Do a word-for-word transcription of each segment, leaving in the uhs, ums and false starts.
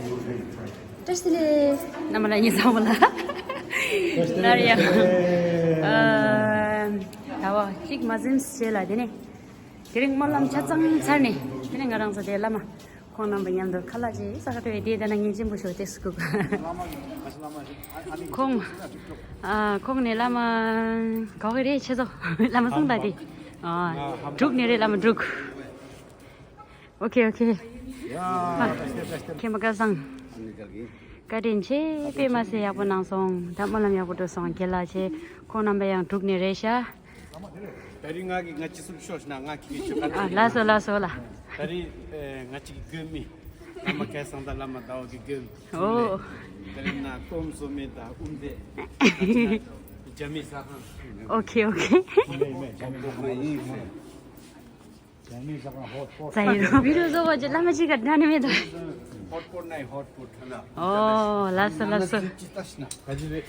བཀྲ་ཤིས་བདེ་ལེགས། རྣམ་པ་ལ་ཉིན་བཟང་པོ་ལ། ནར་ཡ། ཨ། ད་བ་གཅིག་མ་ཟིན་བྱས་ལ་དེ་ནས། དེ་རིང་སྨོན་ལམ་ཆ་ཚང་ཚར་ནས་དེ་ནས་ང་རང་ཚོ་དེ་བླ་མ་ཁོང་རྣམ་པ་མཉམ་དུ་ཁ་ལག་ཅིག་ཟ་ག་འགྲོ་ཡི་དེ་ད་ན་ངེས་ཅན་པོ་ཞོག་དེ་སུ་གུ། ཁོང་། ཨ། ཁོང་ནས་བླ་མ་ག་གི་རེད་ཆེ་ཚོ་བླ་མ་གསུང་ད་དེ། ཨ། འབྲུག་ནས་རེད་བླ་མ་འབྲུག་ཨོ་ཁེ་ཨོ་ཁེ། ཡ། ཨ། མཁན་པོ་སྐལ་བཟང་། བཀའ་དྲིན་ཆེ། དཔེ་མ་སྲིད་ཡག་པོ་གནང་སོང་། ད་སྨོན་ལམ་ཡག་པོ་འགྲོ་སོང་། རྒན་ལགས་བྱས་ཁོང་རྣམ་པ་ཡང་འབྲུག་ནས་རེད་ཤག་ད་རིང་ང་གི་ང་ཅི་སུབ་ཤོག་ཤི་ན་ང་ཁྱི་གི་ཆུ་ཁ། ཨ། ལགས་སོ་ལགས་སོ་ལ། ད་རིང་ཨེ་ང་ཅི་གི་དགོན་མི་བླ་མ་སྐལ་བཟང་དང་བླ་མ་ཟླ་བ་གི་དགོན། ཨོ། ད་རིང་ན་སྟོན་བཟོ་མི་དང་དབུ་མཛད། རྒྱ་མི་ཟ་ཁང་། ཨོ་ཁེ་ཨོ་ཁེ། རྒྱ་མི་ཟ་ཁང་ཧོ་ཧོ། ཙ་ཡི་རོ་བི་རུ་བཟོ་བ་ཅི་བླ་མ་ཅི་ག་འདྲ་ནི་མེད་དོ། ཧོ་ཧོ་ནའི་ཧོ་ཧོ་ཐ་ན། ཨོ་ལགས་སོ་ལགས་སོ། ཅི་ལྟ་ཤི་ན། ག་ཅི་རེད།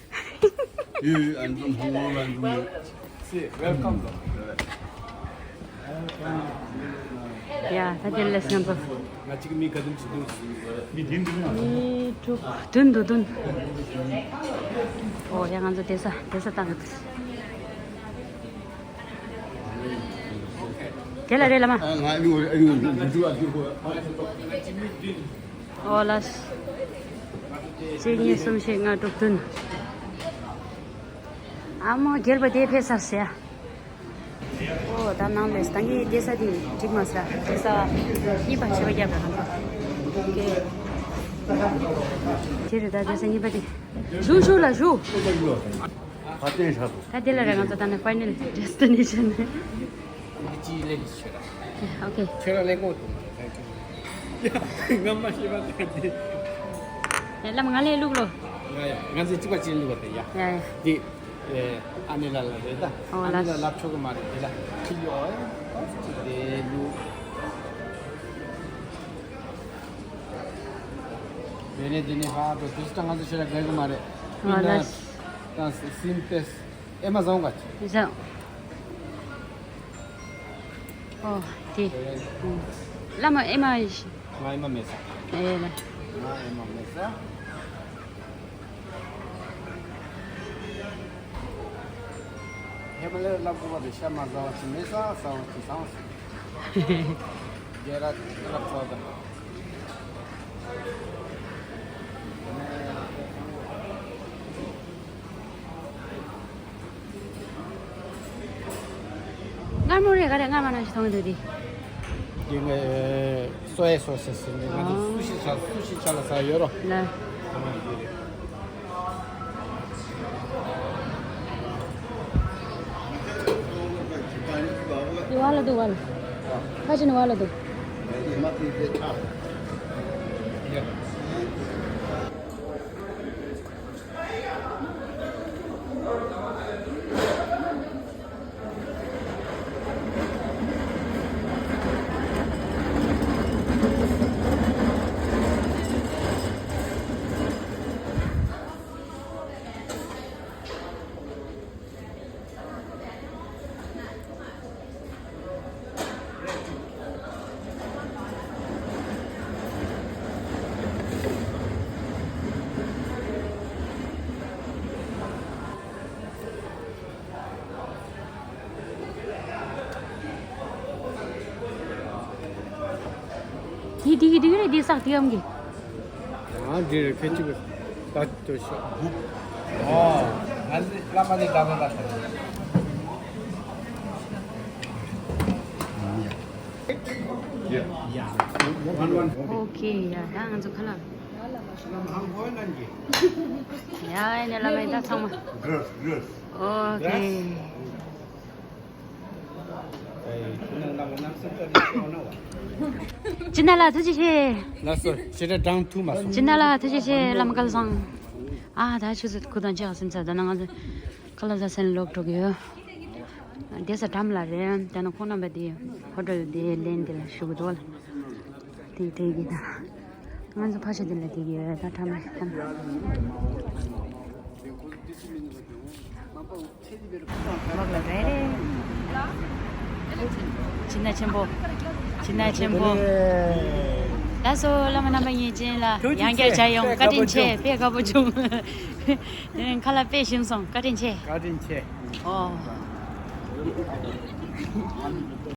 ཡུ་ཨན་ཛུམ་ཧོང་ལོ་ལ་ཛུམ། སི་ཝེལ་ཀམ་དོ། ཡ་ད་དེ་ལས་ང་ཚོ། ང་གཅིག་མི་ག་དུམ་ཅིག་འདུག་མི་བདུན་འདུག་མི་དྲུག་བདུན་འདུག་བདུན། ཨོ་ཡ་ང་ཚོ་བསྡད་ས་བསྡད་ས་བཏང་གི་འདུག་དེ་ལ་རེད་བླ་མ། ཨ་ང་ཡུ་ཡུ་ཡུ་ཡུ་ཨ་ཡུ་ཁོ། ཨོ་ལགས། གཅིག་གཉིས་གསུམ་བཞི་ལྔ་དྲུག་བདུན། ཨ་མ་རྒྱལ་པོ་དེ་ཕེབས་ས་ཟེར། ཨོ་ད་ནང་ལས་ད་ངའི་བསྡད་ས་དེ་འགྲིག་མ་ས་བསྡད་ས་གཉིས་པ་བྱེད་པ་རྒྱབ་ར་ང་ཚོ། ཨོ་ཁེ། དེ་རེད་ད་བསྡད་ས་གཉིས་པ་དེ། བཞུགས་བཞུགས་ལ་བཞུགས། ཕ་བསྟན་ཧྲ་དོ། ད་དེ་ལ་ར་ང་ཚོ་ད་ནི་ཕའི་ནལ་ཌེ་སི་ཊི་ནེ་ཤན། འདི་ཅི་ལེགས་ཤོད་ར། ཨོ་ཁེ། ཁྱོད་ར་ལེགས་མོ་འདུག་ང་མ་ཤེས་པ་དེ། ཨེ་བླ་མ་ང་ལས་བླུག་ལོ། ང་ཡ་ང་ཚོ་གཅིག་པ་གཅིག་བླུག་པ་དེ་ཡ། ཡ་ཡ། འདི། ཨེ་ཨ་ནེ་ལ་ལ་རེད་ད། ཨོ་ཨ་ནེ་ལ་ལ་ལབ་ཆོག་གི་མ་རེད་དེ་ལ་ཁྱི་ཡོ་ཨེ་གཅིག་དེ་ལུག་དེ་ནས་དེ་ནས་ཧ་དོ་དུས་ད་ང་ཚོ་ཤེས་ར་དགའ་གི་མ་རེད། ཨོ་ལ། ད་སིམ་པེས་ཨེ་མ་བཟང་ག་ཅི། བཟང་། ཨོ་དེ། བླ་མ་ཨེ་མ་ཡིན་ཤི། ང་ཨེ་མ་མེད་ས། ཨེ་ལ། ང་ཨེ་མ་མེད་ས། ཧེ་མ་ལས་ལབ་དགོས་པ་དེ་ཤ་མ་ཟ་བ་ཅི་མེད་ས་ཟ་བ་ཅི་བཟང་ས། རྒྱལ་ར་ར་ཚོ་དང་། མངར་མོ་རེད་ག་རེ་མངར་མ་ནང་བཞིན་མཐོང་གི་འདུག་དེ། འདི་ངས་སོ་ཡ་སོ་སི་ཟེར་ནས་ང་ཚོ་སུ་ཤི་ཆ་སུ་ཤི་ཆ་ལ་ཟ་ཡོད་རོ། ལ། དེ་བ་ལ་འདུག་བ་ལ། ཁ་ཅིག་ནི་བ་ལ་འདུག་དེ་དེ་གི་དེ་གི་རེད་དེ་སག་དེ་ཨམ་གི། ཨ་འདི་རེད་ཁེ་ཅིག་ད་ལྟོས་ཤོག་ཨོ། ང་ཚོའི་བླ་མ་ནི་ད་མ་ད་ཤ། ཡ། ཡ། ཨོ་ཁེ་ཡ་ད་ང་ཚོ་ཁ་ལག་ཡ་ཨེ་ནས་བླ་མའི་ད་ཚང་མ། ཨོ་ཁེ། ཅི་ན་ལ་ཐུགས་རྗེ་ཆེ། ལགས་སོ་ཞེ་དྲག་གྲང་ཐུག་མ་སོང་། ཅི་ན་ལ་ཐུགས་རྗེ་ཆེ་བླ་མ་སྐལ་བཟང་། ཨ་ད་ཆུ་ཚོད་དགུ་དང་ཕྱེད་ཀ་ཟིན་ཚར་ད་ན་ང་ཚོ་ཁ་ལག་ཟ་སེམས་ལོག་འགྲོ་གི་ཡོད། བསྡད་ས་འགྲམ་ལ་རེད་ད་ན་ཁོང་རྣམ་པ་དེ་ཧོ་ཊེལ་དེ་ལེན་དེ་ལ་ཞུ་གི་འདུག་ལ། དེ་དེ་གི་ད། ང་ཚོ་ཕ་ཤ་དེ་ལ་དེ་གི་ད་ཁྲ་མ་ཤ་ཐམ། ལོག་ལ་རེད། ཅི་ན་ཆེན་པོ། ཅི་ན་ཆེན་པོ། ད་ ལགས་སོ། བླ་མ་རྣམ་པ་ངེས་ཅན་ལ་ཐུགས་རྗེ་ཡང་བསྐྱར་ཆེ། བྱ་ཡོང་། བཀའ་དྲིན་ཆེ། དཔེ་དགའ་པོ་བྱུང་། ཁ་ལག་དཔེ་ཞིམ་སོང་། བཀའ་དྲིན་ཆེ། བཀའ་དྲིན་ཆེ། ཨོ།